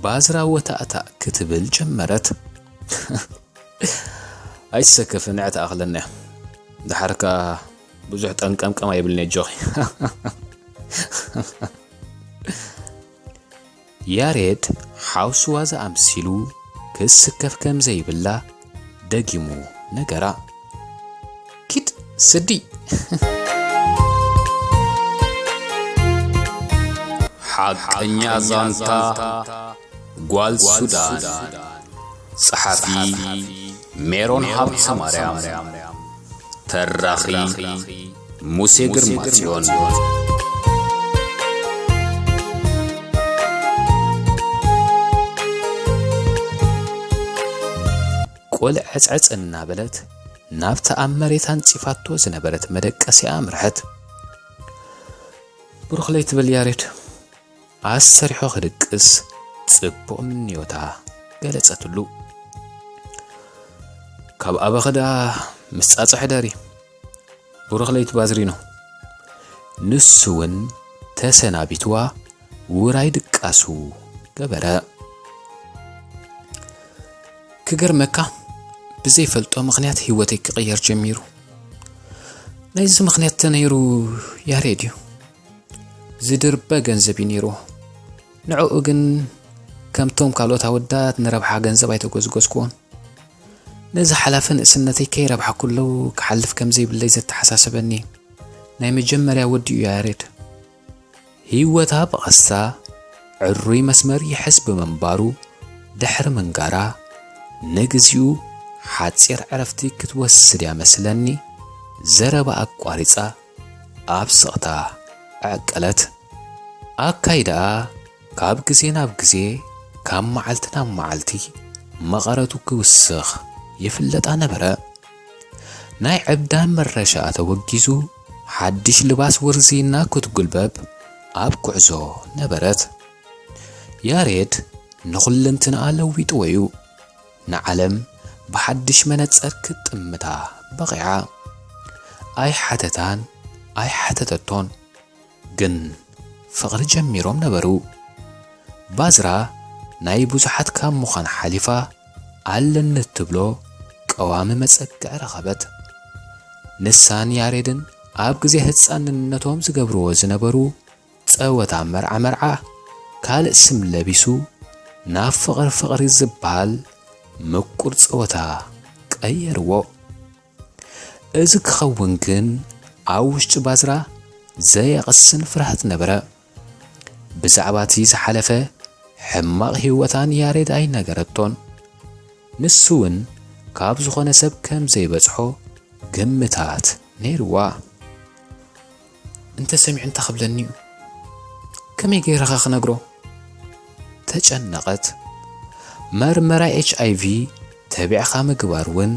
ባዝራ ወታእታእ ክትብል ጀመረት። ኣይትሰከፊ፣ ንዕኣ ትኣኽለና እያ። ደሓር ከኣ ብዙሕ ጠንቀምቀም ኣይብልን እየ፣ ኣጆኺ። ያሬድ ሓውስዋ ዝኣምሲሉ ክስከፍ ከም ዘይብላ ደጊሙ ነገራ። ኪድ ስዲ። ሓቀኛ ዛንታ ጓል ሱዳን። ጸሓፊ ሜሮን ሃብተማርያም። ተራኺ ሙሴ ግርማ ጽዮን። ቆልዐ ዕጽዕጽ እናበለት ናብቲ ኣብ መሬት ኣንጺፋቶ ዝነበረት መደቀሲኣ ኣምርሐት። ብሩኽ ለይቲ በል ያሬድ። ኣሰሪሖ ክድቅስ ጽቡቕ ምንዮታ ገለጸትሉ። ካብ ኣበኺ ደኣ ምስ ጻጸ ሕደሪ። ብሩኽ ለይቲ ባዝሪኖ። ንሱ እውን ተሰናቢትዋ ውራይ ድቃሱ ገበረ። ክገርመካ፣ ብዘይፈልጦ ምኽንያት ህይወተይ ክቕየር ጀሚሩ። ናይዚ ምኽንያት ተነይሩ ያሬድ እዩ። ዝድርበ ገንዘብ እዩ ነይርዎ። ንዕኡ ግን ከምቶም ካልኦት ኣወዳት ንረብሓ ገንዘብ ኣይተጎዝጎዝክዎን። ነዚ ሓላፊ ንእስነተይ ከይረብሓኩ ኣለዉ ክሓልፍ ከም ዘይብለይ ዘተሓሳሰበኒ ናይ መጀመርያ ወዲ እዩ ያሬድ። ህይወታ ብቐስታ ዕሩይ መስመር ይሕዝ ብምንባሩ፣ ድሕሪ ምንጋራ ንግዚኡ ሓጺር ዕረፍቲ ክትወስድ እያ መስለኒ፣ ዘረባ ኣቋሪጻ ኣብ ስቕታ ኣዕቀለት። ኣካይዳኣ ካብ ግዜ ናብ ግዜ፣ ካብ መዓልቲ ናብ መዓልቲ መቐረቱ ክውስኽ ይፍለጣ ነበረ። ናይ ዕብዳን መረሻኣ ተወጊዙ፣ ሓድሽ ልባስ ውርዝይና ክትጉልበብ ኣብ ጉዕዞ ነበረት። ያሬድ ንኹልንትንኣ ለዊጥዎ እዩ። ንዓለም ብሓድሽ መነጸር ክትጥምታ በቒዓ። ኣይሓተታን ኣይሓተተቶን፣ ግን ፍቕሪ ጀሚሮም ነበሩ። ባዝራ ናይ ብዙሓት ካብ ምዃን ሓሊፋ ኣለኒ እትብሎ ቀዋሚ መጸግዒ ረኸበት። ንሳን ያሬድን ኣብ ግዜ ህጻንነቶም ዝገብርዎ ዝነበሩ ጸወታ መርዓ መርዓ ካልእ ስም ለቢሱ ናብ ፍቕሪ ፍቕሪ ዝበሃል ምቁር ጸወታ ቀየርዎ። እዚ ክኸውን ግን ኣብ ውሽጢ ባዝራ ዘየቕስን ፍርሃት ነበረ። ብዛዕባ እቲ ዝሓለፈ ሕማቕ ህይወታ ንያሬድ ኣይነገረቶን። ንሱ እውን ካብ ዝኾነ ሰብ ከም ዘይበጽሖ ግምታት ነይርዋ። እንተ ሰሚዑ እንታይ ክብለኒ እዩ? ከመይ ገይረኸ ክነግሮ? ተጨነቐት። መርመራ ኤች ኣይ ቪ ተቢዕኻ ምግባር እውን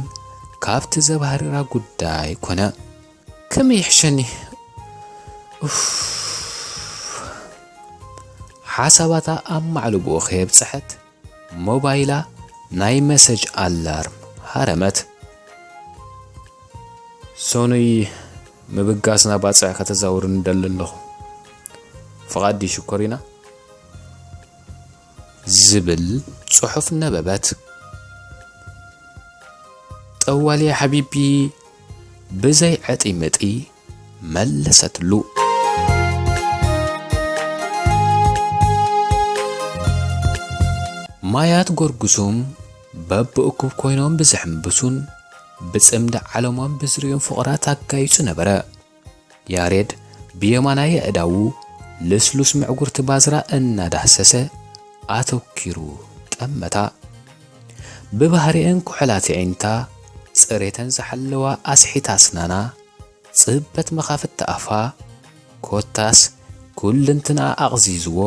ካብቲ ዘባህርራ ጉዳይ ኮነ። ከመይ ይሕሸኒ? ኡፍ። ሓሳባታ ኣብ ማዕለብኡ ከየብጽሐት ሞባይላ ናይ መሰጅ ኣላርም ሃረመት። ሶኑይ፣ ምብጋስና ባጽዕ ከተዛውርኒ እደሊ ኣለኹ። ፍቓድ ድዩ ሽኮሪና? ዝብል ጽሑፍ ነበበት። ጠዋሊ ሓቢቢ ብዘይ ዕጢ ምጢ መለሰትሉ። ማያት ጎርጉሱም በብእኩብ ኮይኖም ብዝሕምብሱን ብጽምዲ ዓለሞም ብዝርእዩን ፍቕራት ኣጋይጹ ነበረ። ያሬድ ብየማናይ ኣእዳዉ ልስሉስ ምዕጉርቲ ባዝራ እናዳህሰሰ ኣተኪሩ ጠመታ። ብባህሪኤን ኩሕላት ኣዒንታ ጽሬተን ዝሓለዋ ኣስሒት ኣስናና፣ ጽበት መኻፍቲ ኣፋ፣ ኮታስ ኩልንትንኣ ኣቕዚዝዎ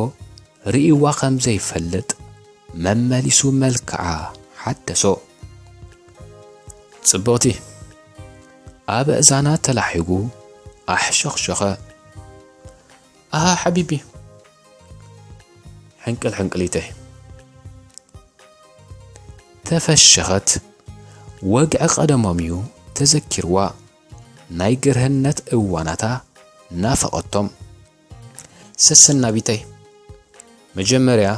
ርእይዋ ከም ዘይፈልጥ መመሊሱ መልክዓ ሓደሶ። ጽብቕቲ፣ ኣብ ኣእዛና ተላሒጉ ኣሕሸኽሸኸ። ኣሃ ሓቢቢ፣ ሕንቅል ሕንቅሊተይ። ተፈሸኸት። ወግዒ ቀደሞም እዩ ተዘኪርዋ። ናይ ግርህነት እዋናታ ናፈቐቶም። ሰሰናቢተይ፣ መጀመርያ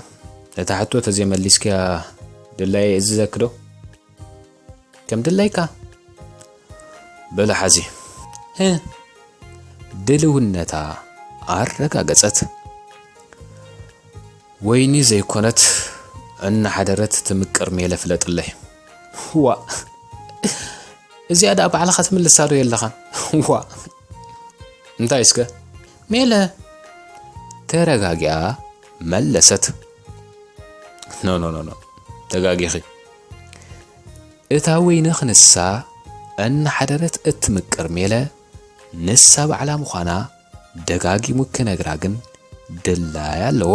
ነታ ሕቶ ተዘይመሊስክያ ድላየ እዝዘኪ ዶ? ከም ድላይካ። በለ ሓዚ። ህ፣ ድልውነታ ኣረጋገጸት። ወይኒ ዘይኮነት እናሓደረት ትምቅር ሜለ ፍለጥለይ። ዋእ፣ እዚኣ ደኣ ባዕልኻ ትምልሳ ዶ የለኻን? ዋእ። እንታይ እስከ? ሜለ ተረጋጊኣ መለሰት። ኖ፣ ኖ፣ ኖ፣ ኖ። ተጋጊኺ። እታ ወይኒ ክንሳ እናሓደረት እትምቅር ሜለ ንሳ ባዕላ ምዃና ደጋጊሙ ክነግራ ግን ድላይ ኣለዎ።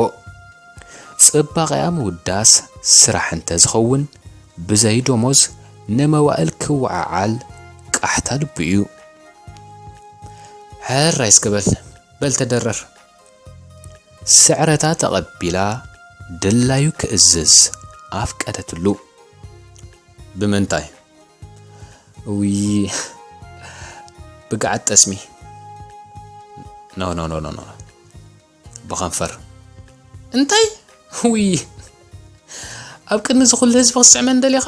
ጽባቐኣ ምውዳስ ስራሕ እንተ ዝኸውን፣ ብዘይ ደሞዝ ንመዋእል ክወዓዓል ቃሕታ ልቡ እዩ። ሕራይ እስከ በል፣ በል ተደረር። ስዕረታ ተቐቢላ ድላዩ ክእዝዝ ኣፍቀደትሉ። ብምንታይ? ውይ፣ ብግዓት ጠስሚ። ኖ፣ ኖ፣ ኖ፣ ኖ፣ ኖ። ብኸንፈር። እንታይ? ውይ፣ ኣብ ቅድሚ እዚ ኩሉ ህዝቢ ክትስዕመኒ ደሊኻ?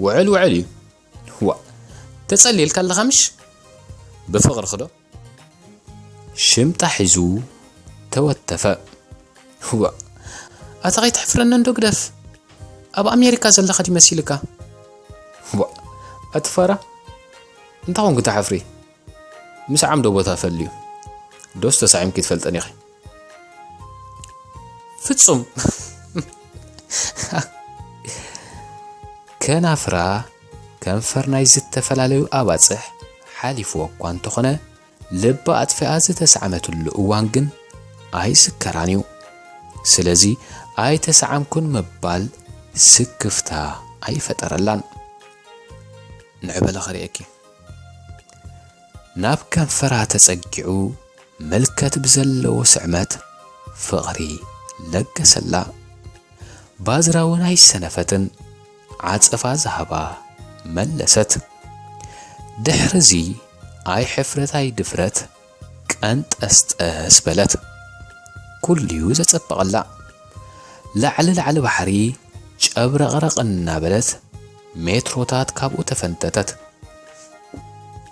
ውዕል ውዕል እዩ። ዋእ፣ ተጸሊልካ ኣለኻ ምሽ? ብፍቕርኺ ዶ? ሽምጣ ሒዙ ተወተፈ። ዋእ፣ ኣታ ከይትሕፍረኒ እንዶ ግደፍ። ኣብ ኣሜሪካ ዘለኻ ድዩ መሲልካ? ዋእ፣ ኣቲ ፋራ፣ እንታይ ኮንኪ ትሓፍሪ? ምስዓም ዶ ቦታ ፈልዩ? ዶስ ተሳዒምኪ ትፈልጠን ኢኺ? ፍጹም። ከናፍራ ከንፈር ናይ ዝተፈላለዩ ኣባጽሕ ሓሊፍዎ እኳ እንተኾነ፣ ልባ ኣጥፊኣ ዝተሳዕመትሉ እዋን ግን ኣይዝከራን እዩ። ስለዚ ኣይተሳዓምኩን ምባል ስክፍታ ኣይፈጠረላን። ንዕበለ ኸርእየኪ። ናብ ከንፈራ ተጸጊዑ ምልከት ብዘለዎ ስዕመት ፍቕሪ ለገሰላ። ባዝራ እውን ኣይሰነፈትን፣ ዓጸፋ ዝሃባ መለሰት። ድሕርዚ ኣይ ሕፍረት ኣይ ድፍረት ቀንጠስጠስ በለት። ኩሉዩ ዘጸበቐላ። ላዕሊ ላዕሊ ባሕሪ ጨብረቕረቕ እናበለት ሜትሮታት ካብኡ ተፈንጠጠት።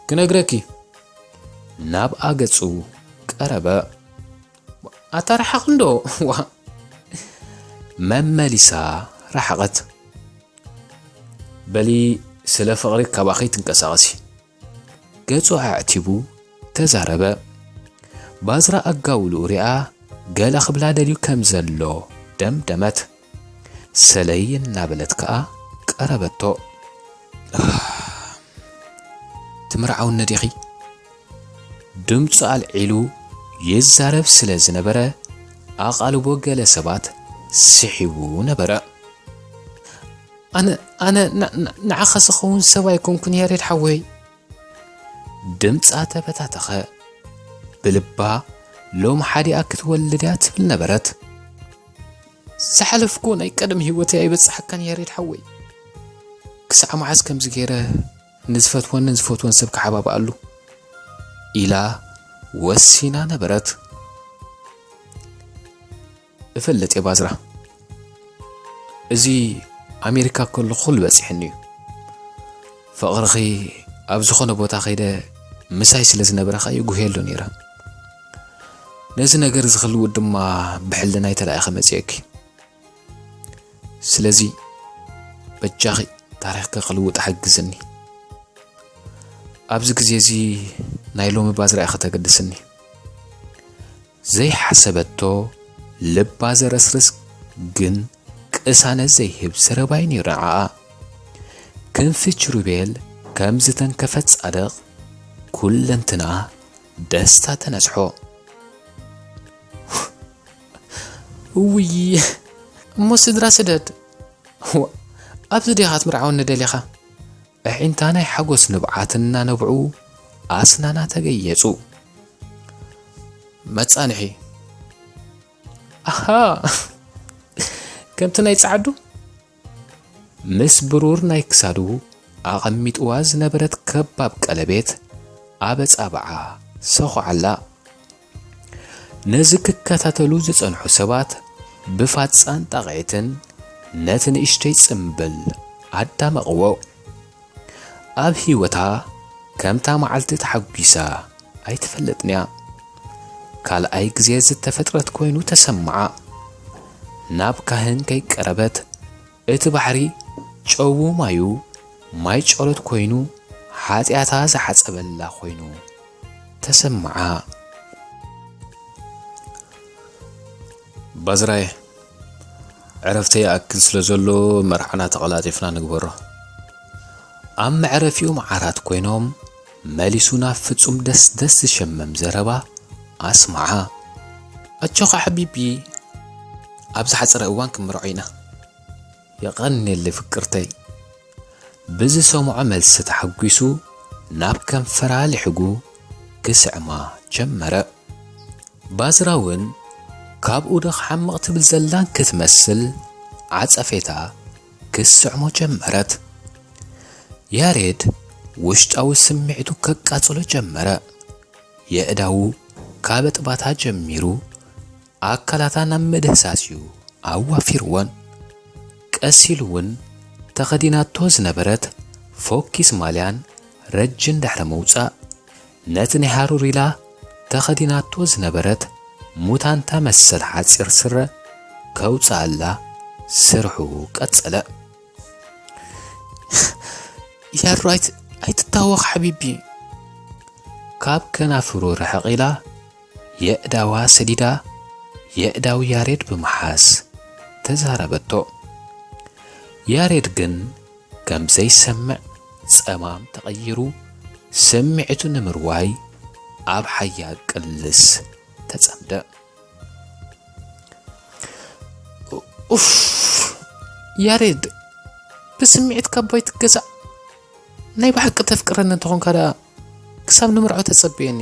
ክነግረኪ። ናብ ኣገጹ ቀረበ። ኣታ ረሓቕ እንዶ፣ ዋ። መመሊሳ ረሓቐት። በሊ ስለ ፍቕሪ ካባኺ ትንቀሳቐሲ። ገጹ ኣዕቲቡ ተዛረበ። ባዝራ ኣጋውልኡ ሪኣ ገለ ክብላ ደልዩ ከም ዘሎ ደምደመት። ሰለይ እናበለት ከኣ ቀረበቶ። ትምርዓውኒ ዲኺ? ድምፁ ኣልዒሉ ይዛረብ ስለ ዝነበረ ኣቓልቦ ገለ ሰባት ስሒቡ ነበረ። ኣነ፣ ኣነ ን-፣ ን-፣ ንዓኻ ዝኸውን ሰብ ኣይኮንኩን ያሬድ ሓወይ። ድምፃ ተበታተኸ። ብልባ ሎም ሓዲኣ ክትወልድ እያ ትብል ነበረት። ዝሓለፍኩ ናይ ቀደም ህይወተይ ኣይበፅሓካን ያሬድ ሓወይ። ክሳዕ መዓስ ከምዚ ገይረ ንዝፈትወንን ዝፈትወን ሰብ ክሓባብኣሉ? ኢላ ወሲና ነበረት። እፈልጥ እየ ባዝራ። እዚ ኣሜሪካ ከለኹ ኩሉ በፂሕኒ እዩ። ፍቕርኺ ኣብ ዝኾነ ቦታ ከይደ ምሳይ ስለ ዝነበረ ኸኣ ይጉህየሉ ነይረ። ነዚ ነገር እዚ ክልውጥ ድማ ብሕልናይ ተላኢኸ መፂኤኪ። ስለዚ በጃኺ ታሪኽኪ ክልውጥ ሓግዝኒ። ኣብዚ ግዜ እዚ ናይ ሎሚ ባዝራ ኢኺ ተገድስኒ። ዘይሓሰበቶ ልባ ዘረስርስ ግን ቅሳነት ዘይህብ ዘረባ'ዩ ነይሩ ንዓኣ። ክንፊ ኪሩቤል ከም ዝተንከፈ ጻድቕ ኩለንትናኣ ደስታ ተነጽሖ። እውይ፣ እሞ ስድራ ስደድ። ዋ፣ ኣብዚ ዲኻ ክትምርዓወኒ ደሊኻ? ኣዒንታ ናይ ሓጎስ ንብዓት እናነብዑ ኣስናና ተገየጹ። መጻንሒ። ኣሃ፣ ከምቲ ናይ ጸዓዱ? ምስ ብሩር ናይ ክሳዱ ኣቐሚጥዋ ዝነበረት ከባብ ቀለቤት ኣብ ኣጻብዓ ሰኹዓላ። ነዚ ክከታተሉ ዝጸንሑ ሰባት ብፋጻን ጣቕዒትን ነቲ ንእሽተይ ጽምብል ኣዳመቕዎ። ኣብ ህይወታ ከምታ መዓልቲ ተሓጒሳ ኣይትፈልጥን እያ። ካልኣይ ግዜ ዝተፈጥረት ኮይኑ ተሰምዓ። ናብ ካህን ከይቀረበት፣ እቲ ባሕሪ ጨዉ ማዩ ማይ ጨሎት ኮይኑ ሓጢኣታ ዝሓጸበላ ኮይኑ ተሰምዓ። ባዝራየ፣ ዕረፍቲ ይኣክል ስለ ዘሎ መርዓና ተቐላጢፍና ንግበሮ። ኣብ መዕረፊኦም ዓራት ኮይኖም መሊሱ ናብ ፍጹም ደስደስ ዝሸመም ዘረባ ኣስምዓ። ኣጆኻ ሓቢቢ፣ ኣብ ዝሓጸረ እዋን ክንምርዖ ኢና። የቐንየለይ ፍቅርተይ። ብዝሰምዖ መልሲ ተሓጒሱ ናብ ከንፈራ ልሕጉ ክስዕማ ጀመረ። ባዝራ እውን ካብኡ ዶ ክሓምቕ ትብል ዘላን ክትመስል ዓጸፌታ ክስዕሞ ጀመረት። ያሬድ ውሽጣዊ ስምዒቱ ከቃጽሎ ጀመረ። የእዳዉ ካብ ኣጥባታ ጀሚሩ ኣካላታ ናብ ምድህሳስ እዩ ኣዋፊርወን። ቀስ ኢሉ እውን ተኸዲናቶ ዝነበረት ፎኪስ ማልያን ረጅን ድሕሪ ምውጻእ፣ ነቲ ናይ ሃሩር ኢላ ተኸዲናቶ ዝነበረት ሙታንታ መሰል ሓጺር ስረ ከውጽኣላ ስርሑ ቀጸለ። ያሩ ኣይት-፣ ኣይትታወኽ ሓቢቢ። ካብ ከናፍሩ ርሕቕ ኢላ የእዳዋ ሰዲዳ የእዳው ያሬድ ብምሓዝ ተዛረበቶ። ያሬድ ግን ከም ዘይሰምዕ ጸማም ተቐይሩ ስምዒቱ ንምርዋይ ኣብ ሓያል ቅልስ ተጸምደ። ኡፍ፣ ያሬድ፣ ብስምዒት ካብ ባይ ትገዛእ። ናይ ብሓቂ ተፍቅረኒ እንተኾንካ ደኣ ክሳብ ንምርዖ ተጸብየኒ።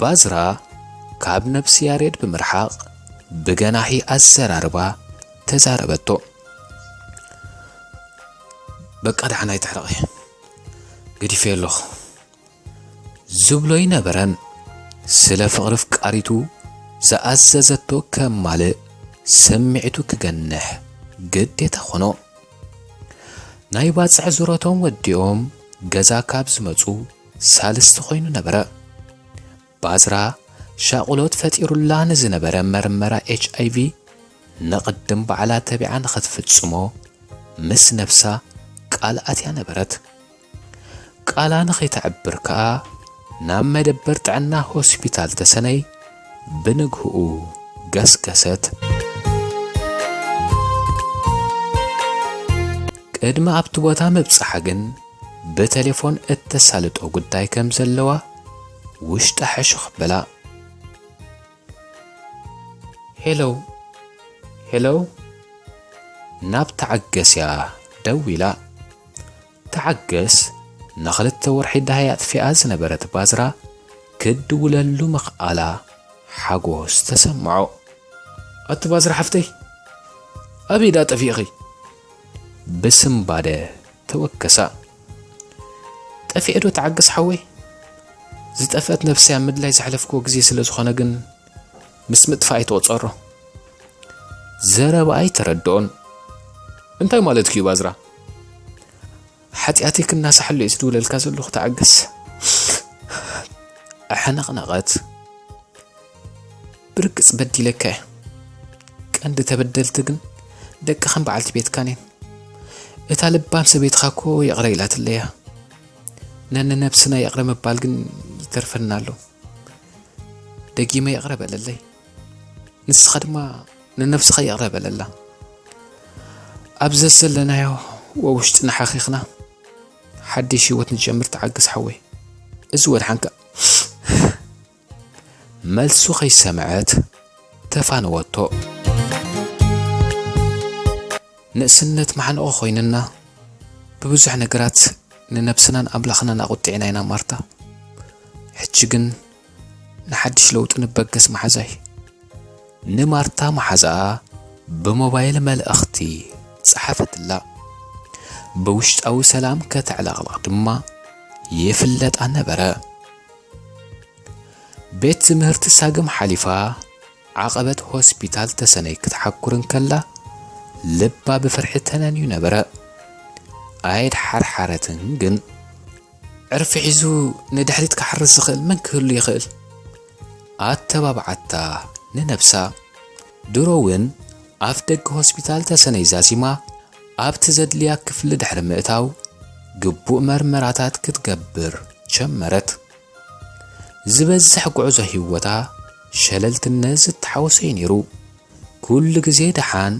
ባዝራ ካብ ነብሲ ያሬድ ብምርሓቕ ብገናሒ ኣዘራርባ ተዛረበቶ። በቃ ደሓን ኣይትሕረቒ፣ ገዲፈዮ ኣለኹ። ዝብሎ ኣይነበረን። ስለ ፍቕሪ ኣፍቃሪቱ ዝኣዘዘቶ ከማልእ ስምዒቱ ክገንሕ ግዴታ ኾኖ። ናይ ባጽዕ ዙረቶም ወዲኦም ገዛ ካብ ዝመጹ ሳልስቲ ኮይኑ ነበረ። ባዝራ ሻቕሎት ፈጢሩላ ንዝነበረ መርመራ ኤች ኣይ ቪ ንቕድም ባዕላ ተቢዓ ንኽትፍጽሞ ምስ ነብሳ ቃል ኣትያ ነበረት። ቃላ ንኸይተዕብር ከኣ ናብ መደበር ጥዕና ሆስፒታል ተሰነይ ብንግህኡ ገስገሰት። ቅድሚ ኣብቲ ቦታ ምብጽሓ ግን ብቴሌፎን እተሳልጦ ጉዳይ ከም ዘለዋ ውሽጣ ሕሹኽ በላ። ሄሎ፣ ሄሎ፣ ናብ ተዓገስ እያ ደዊላ። ተዓገስ ንኽልተ ወርሒ ደሃይ ኣጥፊኣ ዝነበረት ባዝራ ክድውለሉ ምኽኣላ ሓጎስ ተሰምዖ። ኣቲ ባዝራ ሓፍተይ፣ ኣበይ ደኣ ጠፊእኺ? ብስምባደ ተወከሳ። ጠፊኤ ዶ ተዓገስ ሓወይ? ዝጠፍአት ነብሰይ ኣብ ምድላይ ዘሕለፍክዎ ግዜ ስለ ዝኾነ ግን ምስ ምጥፋእ ኣይትቑጸሮ። ዘረባ ኣይተረድኦን። እንታይ ማለትኪ እዩ ባዝራ? ሓጢኣተይ ክናሳሓሉ እየ ዝድውለልካ ዘለኹ ተዓገስ። ኣሕነቕነቐት። ብርግጽ በዲለካ እየ። ቀንዲ ተበደልቲ ግን ደቅኻን በዓልቲ ቤትካን እየን። እታ ለባም ሰበይትኻ እኮ ይቕረ ኢላትለይ እያ። ነንነብስና ይቕረ ምባል ግን ይተርፈና ኣሎ። ደጊመ ይቕረ በለለይ። ንስኻ ድማ ንነብስኻ ይቕረ በለላ። ኣብ ዘዘለናዮ ወውሽጥና ሓኺኽና ሓድሽ ህይወት ንጀምር ተዓገስ ሓወይ። እዚ ወድሓንካ። መልሱ ከይሰምዐት ተፋነወቶ። ንእስነት ማሕንቖ ኮይንና ብብዙሕ ነገራት ንነብስናን ኣምላኽናን ኣቑጢዕና ኢና ማርታ። ሕጂ ግን ንሓድሽ ለውጢ ንበገስ መሓዛይ። ንማርታ መሓዛኣ ብሞባይል መልእኽቲ ጸሓፈትላ። ብውሽጣዊ ሰላም ከተዕለቕልቕ ድማ ይፍለጣ ነበረ። ቤት ትምህርቲ ሳግም ሓሊፋ ዓቐበት ሆስፒታል ተሰነይ ክትሓኩር እንከላ፣ ልባ ብፍርሒ ተነንዩ ነበረ። ኣየድሓርሓረትን ግን። ዕርፊ ሒዙ ንድሕሪት ክሓርስ ዝኽእል መን ክህሉ ይኽእል? ኣተባብዓታ ንነብሳ። ድሮ እውን ኣፍ ደገ ሆስፒታል ተሰነይ ዛዚማ፣ ኣብቲ ዘድልያ ክፍሊ ድሕሪ ምእታው፣ ግቡእ መርመራታት ክትገብር ጀመረት። ዝበዝሕ ጉዕዞ ህይወታ ሸለልትነት ዝተሓወሶ እዩ ነይሩ። ኩሉ ግዜ ደሓን፣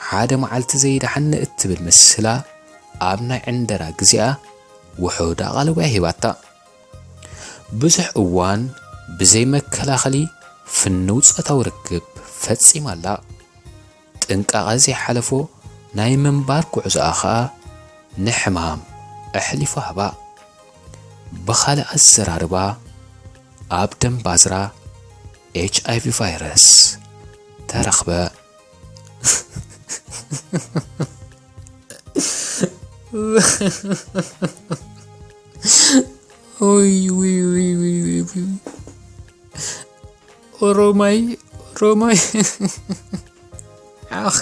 ሓደ መዓልቲ ዘይደሓን እትብል ምስላ ኣብ ናይ ዕንደራ ግዜኣ ውሑድ ኣቓልቦ እያ ሂባታ። ብዙሕ እዋን ብዘይ መከላኸሊ ፍኑው ጾታዊ ርክብ ፈጺማ ኣላ። ጥንቃቐ ዘይሓለፎ ናይ ምንባር ጉዕዞኣ ኸኣ ንሕማም ኣሕሊፋ ሃባ። ብኻልእ ኣዘራርባ፣ ኣብ ደም ባዝራ ኤች ኣይ ቪ ቫይረስ ተረኽበ። ኡይ፣ ኡይ፣ ኡይ፣ ኡይ፣ ኡይ፣ ኡይ። ኦሮማይ፣ ኦሮማይ። ዓኽ።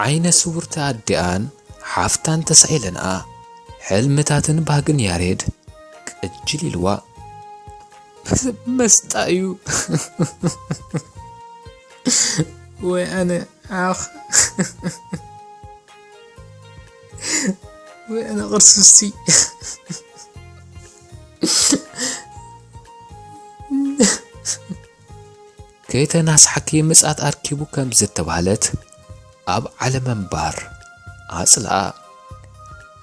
ዓይነ ስውርቲ ኣዲኣን ሓፍታን ተሳኢለንኣ። ሕልምታትን ባህግን ያሬድ ቅጅል ኢልዋ። መስጣ እዩ። ወይ ኣነ ዓኽ። ወይ ኣነ ቅርስስቲ። ከይተናስሓኪ ምጻት ኣርኪቡ ከም ዝተባህለት ኣብ ዓለመ እምባር ኣጽልኣ።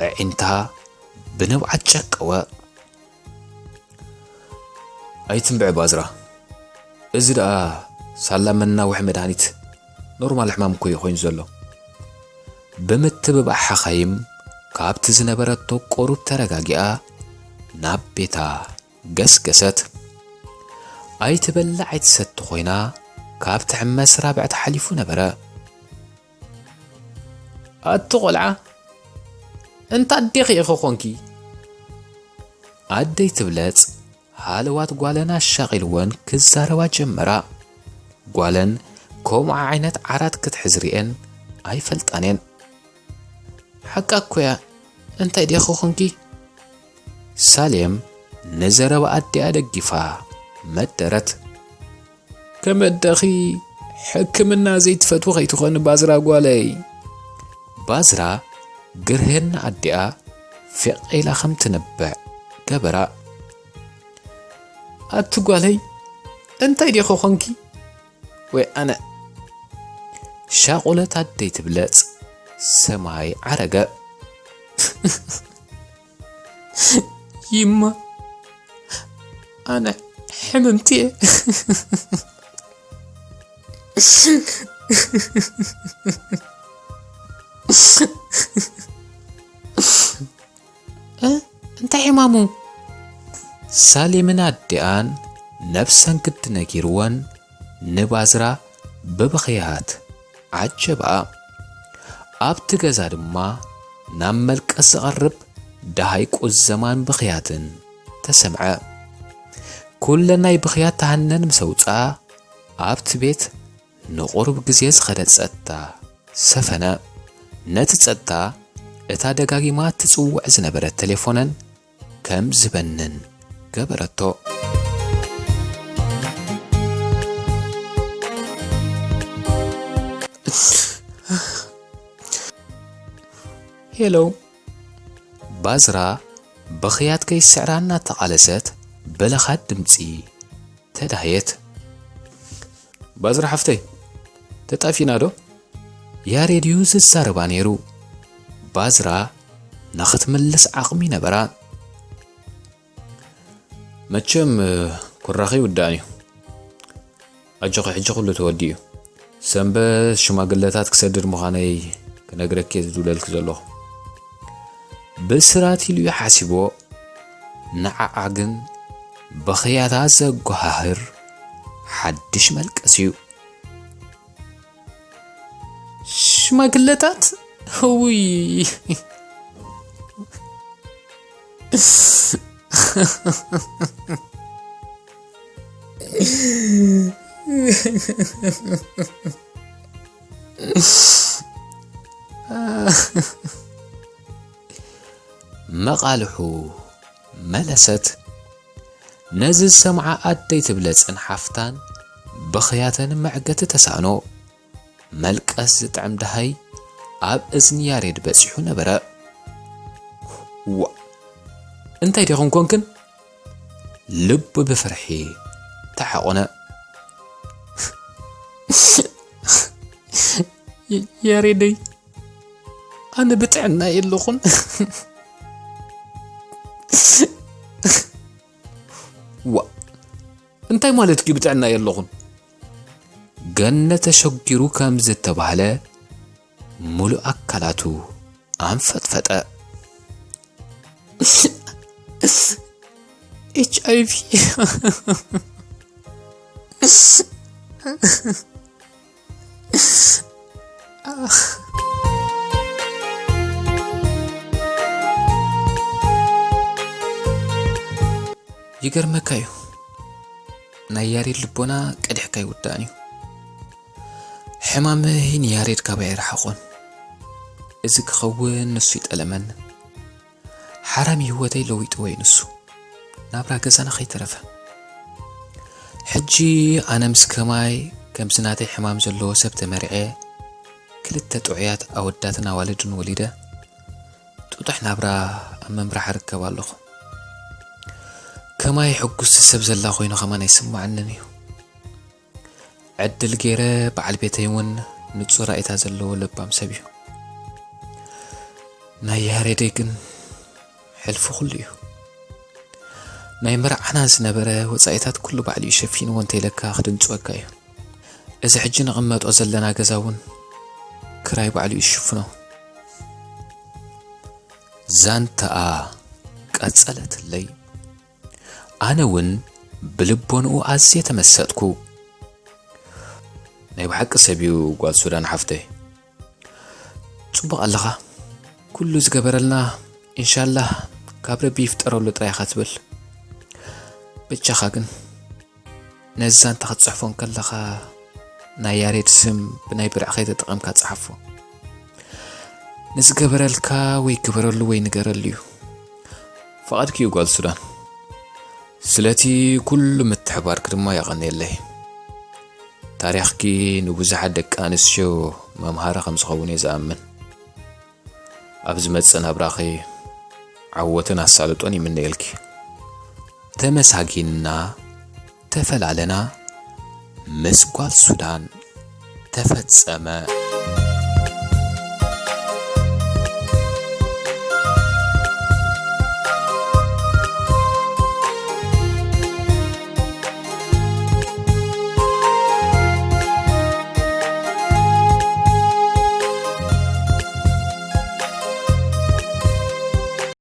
ኣዒንታ ብንብዓት ጨቀወ። ኣይትንብዕ ባዝራ። እዚ ደኣ ሳላ መናውሒ መድሃኒት ኖርማል ሕማም እኮ እዩ ኮይኑ ዘሎ። ብምትብባዕ ሓኻይም ካብቲ ዝነበረቶ ቁሩብ ተረጋጊኣ ናብ ቤታ ገስገሰት። ኣይትበልዕ ኣይትሰቲ ኮይና ካብ ትሕመስ ራብዕቲ ሓሊፉ ነበረ። ኣቲ ቆልዓ፣ እንታ ኣዴኺ ኢኺ ኾንኪ? ኣደይ ትብለጽ ሃለዋት ጓለን ኣሻቒልወን ክዛረባ ጀመራ። ጓለን ከምኡ ዓይነት ዓራት ክትሕዝ ርእየን ኣይፈልጣን እየን። ሓቃ እኮ እያ፣ እንታይ ዲኺ ኾንኪ? ሳሌም ንዘረባ ኣዲኣ ደጊፋ መደረት። ከም ኣደኺ ሕክምና ዘይትፈትዊ ከይትኾኒ ባዝራ ጓለይ። ባዝራ ግርህና ኣዲኣ ፊቕ ኢላ ከም ትንብዕ ገበራ። ኣቲ ጓለይ፣ እንታይ ዲኺ ኾንኪ? ወይ ኣነ። ሻቑለት ኣደይ ትብለጽ ሰማይ ዓረገ። ይማ፣ ኣነ ሕምምቲ እየ። እ፣ እንታይ ሕማሙ? ሳሌምን ኣዲኣን ነብሰን ግዲ ነጊርወን ንባዝራ ብብኽያት ዓጀብኣ። ኣብቲ ገዛ ድማ ናብ መልቀስ ዝቐርብ ደሃይ ቁዘማን ብኽያትን ተሰምዐ። ኩለን ናይ ብኽያት ተሃነን ምስ ኣውጽኣ፣ ኣብቲ ቤት ንቑሩብ ግዜ ዝኸደ ጸጥታ ሰፈነ። ነቲ ጸጥታ፣ እታ ደጋጊማ ትጽውዕ ዝነበረት ቴሌፎነን ከም ዝበንን ገበረቶ። ሄሎ። ባዝራ ብኽያት ከይስዕራ እናተቓለሰት ብለኻት ድምጺ ተዳህየት። ባዝራ ሓፍተይ፣ ተጣፊና ዶ? ያሬድ እዩ ዝዛረባ ነይሩ። ባዝራ ንኽትምልስ ዓቕሚ ነበራ። መቸም፣ ኩራኺ ይውዳእን እዩ። ኣጆኺ፣ ሕጂ ኩሉ ተወዲኡ እዩ። ሰንበት ሽማግለታት ክሰድድ ምዃነይ ክነግረኪ እየ ዝድውለልኪ ዘለኹ። ብስራት ኢሉ እዩ ሓሲቦ። ንዓዓ ግን ብኽያታ ዘጓሃህር ሓድሽ መልቀስ እዩ። ሽማግለታት? እውይ። መቓልሑ መለሰት። ነዚ ዝሰምዓ ኣደይ ትብለጽን ሓፍታን ብኽያተን መዕገቲ ተሳእኖ። መልቀስ ዝጥዕም ደሃይ ኣብ እዝኒ ያሬድ በጺሑ ነበረ። ዋ፣ እንታይ ዲኹም ኮንክን? ልቡ ብፍርሒ ተሓቖነ። የ-፣ ያሬደይ፣ ኣነ ብጥዕና የለኹን። ዋ፣ እንታይ ማለት እዩ ብጥዕና የለኹን? ገነ ተሸጊሩ ከም ዝተባህለ፣ ሙሉእ ኣካላቱ ኣንፈጥፈጠ። ኤች ኣይ ቪ። ይገርመካ እዩ፣ ናይ ያሬድ ልቦና ቀዲሕካ ኣይውዳእን እዩ። ሕማመይ ንያሬድ ካባይ ኣይረሓቖን። እዚ ክኸውን ንሱ ይጠለመኒ። ሓራሚ ህይወተይ ለዊጥዎ እዩ ንሱ። ናብራ ገዛና ከይተረፈ። ሕጂ ኣነ ምስ ከማይ ከምዚ ናተይ ሕማም ዘለዎ ሰብ ተመርዕየ፣ ክልተ ጥዑያት ኣወዳትን ኣዋልድን ወሊደ፣ ጥጡሕ ናብራ ኣብ ምምራሕ እርከብ ኣለኹ። ከማይ ሕጉስቲ ሰብ ዘላ ኮይኑ ከማን ኣይስምዓንን እዩ። ዕድል ገይረ በዓል ቤተይ እውን ንጹር ራእይታ ዘለዎ ለባም ሰብ እዩ። ናይ ያሬደይ ግን ሕልፊ ኩሉ እዩ። ናይ መርዓና ዝነበረ ወጻኢታት ኩሉ ባዕሉ እዩ ሸፊንዎ እንተኢለካ ክድንጽወካ እዩ። እዚ ሕጂ ንቕመጦ ዘለና ገዛ እውን ክራይ ባዕሉ እዩ ዝሽፍኖ። ዛንታኣ ቀጸለትለይ። ኣነ እውን ብልቦንኡ ኣዝየ ተመሰጥኩ። ናይ ብሓቂ ሰብ እዩ ጓል ሱዳን ሓፍተይ። ጽቡቕ ኣለኻ። ኩሉ ዝገበረልና ኢንሻላህ ካብ ረቢ ይፍጠረሉ ጥራይ ኢኻ ትብል። በጃኻ ግን ነዚ ዛንታ ክትጽሕፎ እንከለኻ ናይ ያሬድ ስም ብናይ ብርዕ ከይተጠቐምካ ጸሓፎ። ንዝገበረልካ ወይ ግበረሉ ወይ ንገረሉ እዩ። ፍቓድኪ እዩ ጓል ሱዳን። ስለቲ ኩሉ ምትሕባርኪ ድማ የቐንየለይ። ታሪኽኪ ንብዙሓት ደቂ ኣንስትዮ መምሃሪ ከም ዝኸውን እየ ዝኣምን። ኣብ ዝመጽእ ናብራኺ ዓወትን ኣሳልጦን ይምነየልኪ። ተመሳጊንና ተፈላለና ምስ ጓል ሱዳን ተፈጸመ።